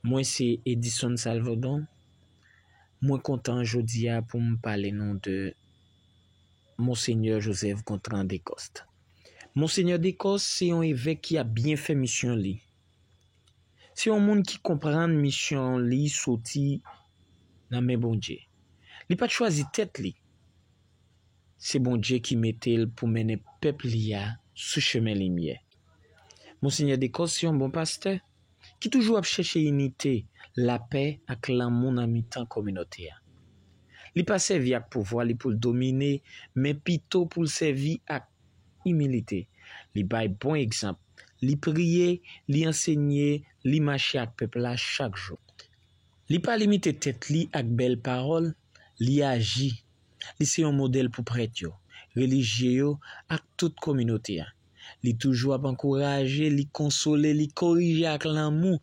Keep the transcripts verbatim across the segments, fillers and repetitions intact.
Mwen se Edison Salvador. Mwen kontan jodi a pou m pale nou de Monsenyè Joseph Gontran Descostes. Monsenyè Descostes se yon evèk ki ap byen fè misyon li. Se yon moun ki konprann misyon li soti nan men Bondye. Li pa t chwazi tèt li. Se Bondye ki mete l pou mennen pèp li a sou chemen limyè. Monsenyè Descostes se yon bon pastè ki toujou ap chèche inite, lapè ak lanmou nan mitan kominote a. Li pa sèvi ak pouvwa li pou l domine, men pito pou l sèvi ak imilite. Li bay bon egzanp. Li priye, li ansenye, li mache ak pèp la chak jou. Li pa limite tèt li ak bèl pawòl, li aji. Li se yon modèl pou prèt yo, relijye yo ak tout kominote a. Li toujou ap ankouraje, li konsole, li korije ak lanmou,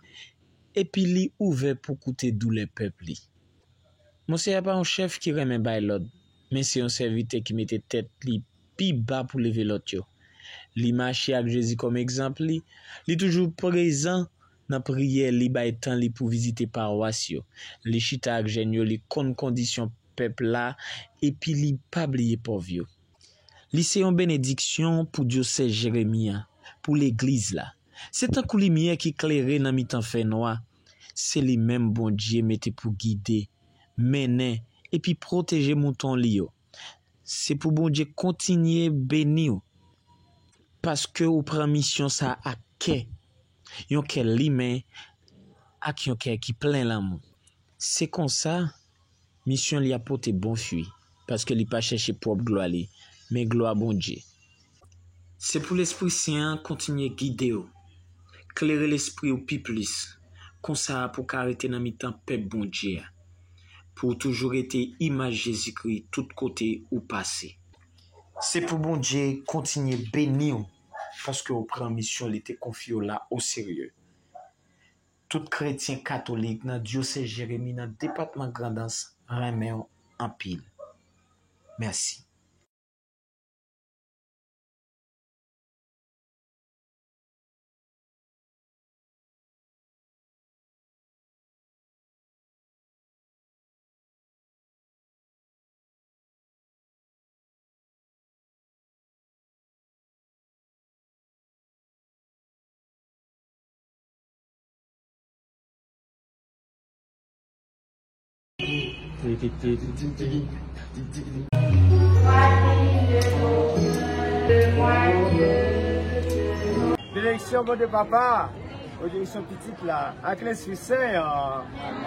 epi li ouvè pou koute doulè pèp li. Monsenyè pa yon chèf ki renmen bay lòd, men se yon sèvitè ki mete tèt li pi ba pou leve lòt yo. Li mache ak Jezi kòm egzanp li. Li toujou prezan nan priyè, li bay tan li pou vizite pawas yo. Li chita ak jèn yo, li konn kondisyon pèp la, epi li pa bliye pòv yo. Li se yon benediksyon pou dyosèz Jeremi an, pou legliz la. Se tankou limyè ki klere nan mitan fènwa. Se li menm Bondye mete pou gide, mennen, epi pwoteje mouton li yo. Se pou Bondye kontinye beni w, paske w pran misyon sa a ak kè, yon kè limen ak yon kè ki plen lanmou. Se konsa, misyon li ap pote bon fwi, paske li pa chèche pwòp glwa li, men glwa Bondye. Se pou Lespri Sen an kontinye gide w, klere lespri w pi plis, konsa pou w ka rete nan mitan pèp Bondye a, pou w toujou rete imaj Jezikri tout kote ou pase. Se pou Bondye kontinye beni w, paske w pran misyon li te konfye w la oserye. Tout kretyen katolik nan dyosèz Jeremi nan depatman Grandans renmen w anpil. Mèsi. Benediksyon Bondye Papa, benediksyon Pitit la, ak Lespri Sen an.